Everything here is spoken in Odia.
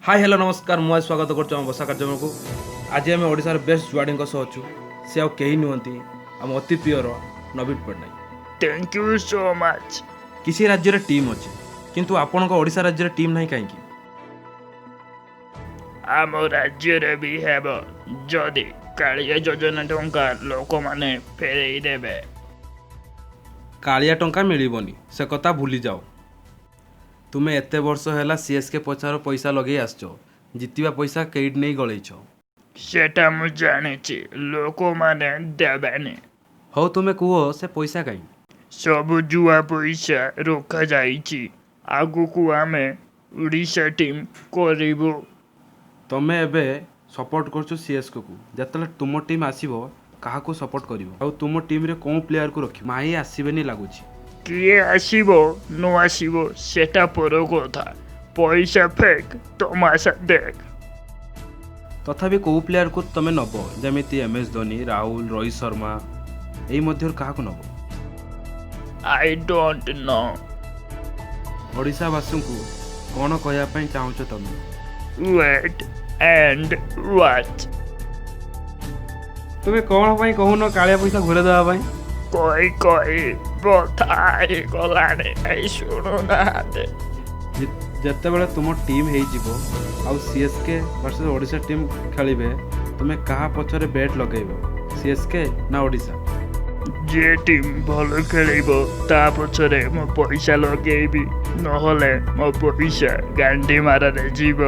ହାଇ, ହ୍ୟାଲୋ, ନମସ୍କାର। ମୁଁ ଆଜି ସ୍ୱାଗତ କରୁଛି ଆମ ବସା କାର୍ଯ୍ୟକ୍ରମକୁ। ଆଜି ଆମେ ଓଡ଼ିଶାର ବେଷ୍ଟ ଜୁଆଡ଼ିଙ୍କ ସହ ଅଛୁ। ସେ ଆଉ କେହି ନୁହନ୍ତି, ଆମ ଅତି ପ୍ରିୟର ନବୀନ Patnaik. Thank you so much. କିଛି ରାଜ୍ୟରେ ଟିମ୍ ଅଛି, କିନ୍ତୁ ଆପଣଙ୍କ ଓଡ଼ିଶା ରାଜ୍ୟରେ ଟିମ୍ ନାହିଁ କାହିଁକି? ଆମ ରାଜ୍ୟରେ ବି ହେବ, ଯଦି କାଳିଆ ଯୋଜନା ଟଙ୍କା ଲୋକମାନେ ଫେରେଇ ଦେବେ। କାଳିଆ ଟଙ୍କା ମିଳିବନି, ସେ କଥା ଭୁଲିଯାଅ। ତୁମେ ଏତେ ବର୍ଷ ହେଲା ସିଏସ୍କେ ପଛରେ ପଇସା ଲଗେଇ ଆସିଛ। ଜିତିବା ପଇସା କେଇଠି ନେଇ ଗଳେଇଛ? ସେଟା ମୁଁ ଜାଣିଛି, ଲୋକମାନେ ଦେବେନି। ହଉ, ତୁମେ କୁହ, ସେ ପଇସା କାହିଁ? ସବୁ ଜୁଆ ପଇସା ରଖାଯାଇଛି। ଆଗକୁ ଆମେ ଓଡ଼ିଶା ଟିମ୍ କରିବୁ। ତମେ ଏବେ ସପୋର୍ଟ କରୁଛ ସିଏସ୍କେକୁ। ଯେତେବେଳେ ତୁମ ଟିମ୍ ଆସିବ, କାହାକୁ ସପୋର୍ଟ କରିବ ଆଉ ତୁମ ଟିମ୍ରେ କେଉଁ ପ୍ଲେୟାରକୁ ରଖିବ? ମାହି ଆସିବେନି ଲାଗୁଛି। କିଏ ଆସିବ ନ ଆସିବ, ସେଟା ପର କଥା। ପଇସା ଫେକ୍, ତମାସା ଦେଖ। ତଥାପି କେଉଁ ପ୍ଲେୟାରକୁ ତମେ ନେବ? ଯେମିତି ଏମ୍ ଏସ୍ ଧୋନି, ରାହୁଲ, ରୋହିତ ଶର୍ମା, ଏଇ ମଧ୍ୟରୁ କାହାକୁ ନେବ? I don't know. ଓଡ଼ିଶାବାସୀଙ୍କୁ କ'ଣ କହିବା ପାଇଁ ଚାହୁଁଛ ତମେ? Wait and watch. ତୁମେ କ'ଣ ପାଇଁ କହୁନ କାଳିଆ ପଇସା ଘୁରେଇ ଦେବା ପାଇଁ? କହି କହି ବଥା ହେଇଗଲାଣି, ଏଇ ଶୁଣୁନାହାନ୍ତି। ଯେତେବେଳେ ତୁମ ଟିମ୍ ହେଇଯିବ ଆଉ ସିଏସ୍କେ ଭର୍ସେସ୍ ଓଡ଼ିଶା ଟିମ୍ ଖେଳିବେ, ତୁମେ କାହା ପଛରେ ବେଟ୍ ଲଗେଇବ, ସିଏସ୍କେ ନା ଓଡ଼ିଶା? ଯେ ଟିମ୍ ଭଲ ଖେଳିବ, ତା ପଛରେ ମୁଁ ପଇସା ଲଗେଇବି। ନହେଲେ ମୋ ପଇସା ଗାଣ୍ଡି ମାରାରେ ଯିବ।